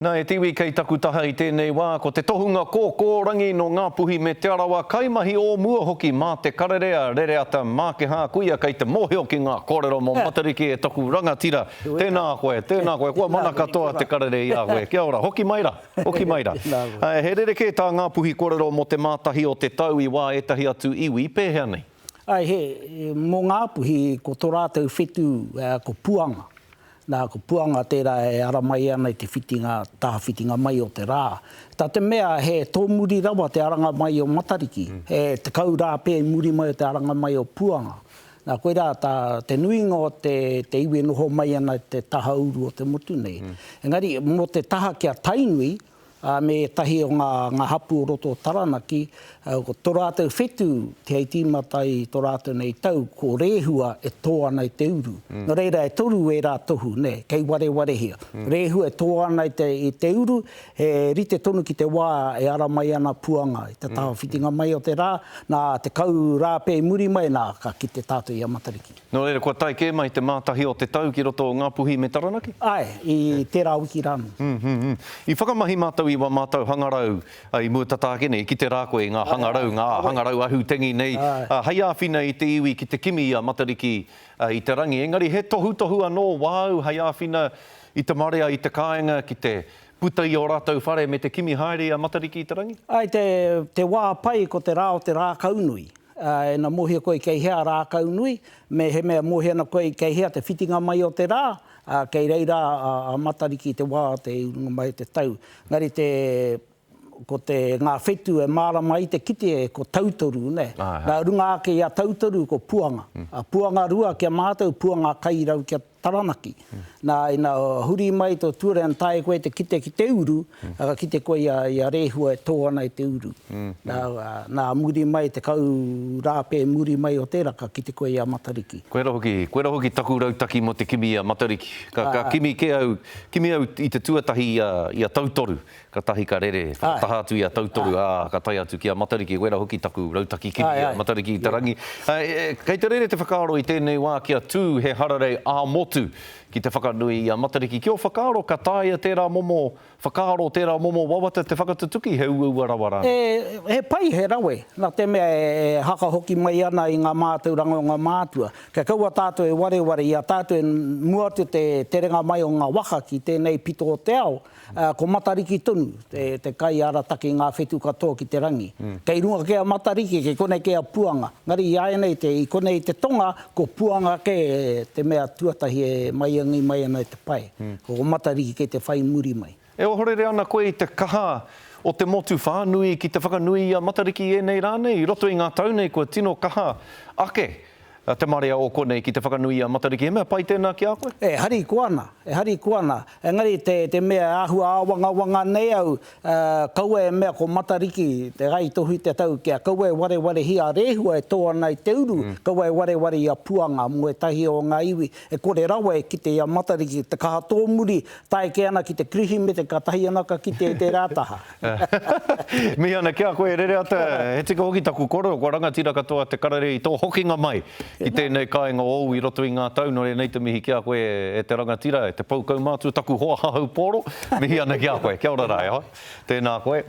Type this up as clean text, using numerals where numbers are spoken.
Na, e te iwi kei taku taha i tēnei wā, ko te tohunga kōkōrangi nō Ngāpuhi me Te Arawa, kaimahi o mua hoki mā te karere a Rereata Mākehā, koia kei te mōhio ki ngā kōrero mō Matariki e toku rangatira. Tēnā koe, tēnā koe, kua mana katoa te karere i a koe. Kia ora, hoki mai rā, hoki mai rā. He rerekē tā Ngāpuhi kōrero mō te mātahi o te tau i wā ētahi atu iwi, pēhea nei? Āe, he, mō Ngāpuhi, ko tō rātou whetū, ko Puanga. Nā, ko Puanga tērā e ara mai ana i te whitinga, taha whitinga mai o te rā. Tā te mea he tōmuri rawa te aranga mai o Matariki, he 10 rā pea i muri mai o te aranga mai o Puanga. Nā, koirā tā te nuinga o te, te iwi e noho mai ana i te taha uru o te motu nei. Engari, mō te taha ki a Tainui, ā, me ētahi o ngā, ngā hapū o roto o Taranaki, ā, ko tō rātou whetū te hei tīmata i tō rātou nei tau, ko Rēhua e tō ana i te uru. Nō reira, e toru ērā tohu, nē, kei warewarehia. Rēhua e tō ana i te, i te uru, he rite tonu ki te wā e ara mai ana Puanga i te taha whitinga mai o te rā, nā, 10 rā pea i muri mai, nā, ka kite tātou i a Matariki. Nō reira, kua tae kē mai te mātahi o te tau ki roto o Ngāpuhi me Taranaki? Āe, i tērā wiki rānō. I whakamahi mātou i wā mātou hangarau i mua tata ake nei, i kite rā koe i ngā hangarau, ngā hangarau ahutengi nei, hei āwhina i te iwi ki te kimi i a Matariki i te rangi. Engari he tohutohu anō wāu hei āwhina i te marea i te kāinga ki te puta i ō rātou whare me te kimi haere i a Matariki i te rangi? Āe, te wā pai ko te rā o te rākaunui. Ā, ina mōhio koe kei hea a Rākaunui, mehemea mōhio ana koe kei hea te whitinga mai o te rā, ā, kei reira a Matariki i te wā o te urunga mai o te tau. Engari te, ko te, ngā whetū e mārama ai te kite, ko Tautoru, nē. Nā runga ake i a Tautoru ko Puanga. A Puangarua ki a mātou, Puanga Kairau ki a Taranaki. Nā, ina huri mai tō tuare ana taea koe te kite ki te uru, ka kite koe i a, i a Rehua e tō ana i te uru. Nā, nā, muri mai, 10 rā pea i muri mai o tērā, ka kite koe i a Matariki. Koira hoki, koira hoki taku rautaki mō te kimi i a Matariki. Ka, ka kimi kē au, kimi au i te tuatahi i a, i a Tautoru. Katahi ka rere, whakataha atu i a Tautoru, ā, ka tae atu ki a Matariki. Wera hoki taku rautaki kimi i a Matariki i te rangi. Kei te rere te whakaaro i tēnei wā kia tū he hararei ā-motu ki te whakanui i a Matariki. Ki ō whakaaro, ka taea tērā momo whakaaro, tērā momo wawata te whakatutuki, he uaua rawa rānei? He pai, he rawe, nā te mea e hakahoki mai ana i ngā mātauranga o ngā mātua. Kia kaua tātou e wareware i a tātou e mua atu te terenga mai o ngā waka ki tēnei pito o te ao, Ā, ko Matariki tonu te kaiarataki i ngā whetū katoa ki te rangi. Kei runga kē a Matariki, kei konei kē a Puanga. Engari i āianei te, i konei i te tonga, ko Puanga kē te mea tuatahi e maiangi mai ana i te pae. Ko Matariki kei te whai muri mai. E ohorere ana koe i te kaha o te motu whānui ki te whakanui i a Matariki i ēnei rā nei? I roto i ngā tau nei kua tino kaha ake te marea o konei ki te whakanui i a Matariki. He mea pai tēnā ki a koe? E harikoa ana, e harikoa ana. Engari te, te mea e āhua āwangawanga nei au, kaua e mea ko Matariki te kaitohu i te tau, kia kaua e warewarehia a Rehua e tō ana i te uru, kaua e wareware i a Puanga mō ētahi o ngā iwi e kore rawa e kite i a Matariki, te kaha tōmuri, tae kē ana ki te Kirihimete, kātahi ana ka kite i tērā taha. Mihi ana ki a koe Rereata, he tika hoki taku koro, kua rangatira katoa te karere i tō hokinga mai ki tēnei kāinga ōu i roto i ngā tau, nō reira nei te mihi ki a koe e te rangatira, e te pou kaumātua, taku hoa hahau pōro, mihi ana ki a koe. Kia ora rā e hoa. Tēnā koe.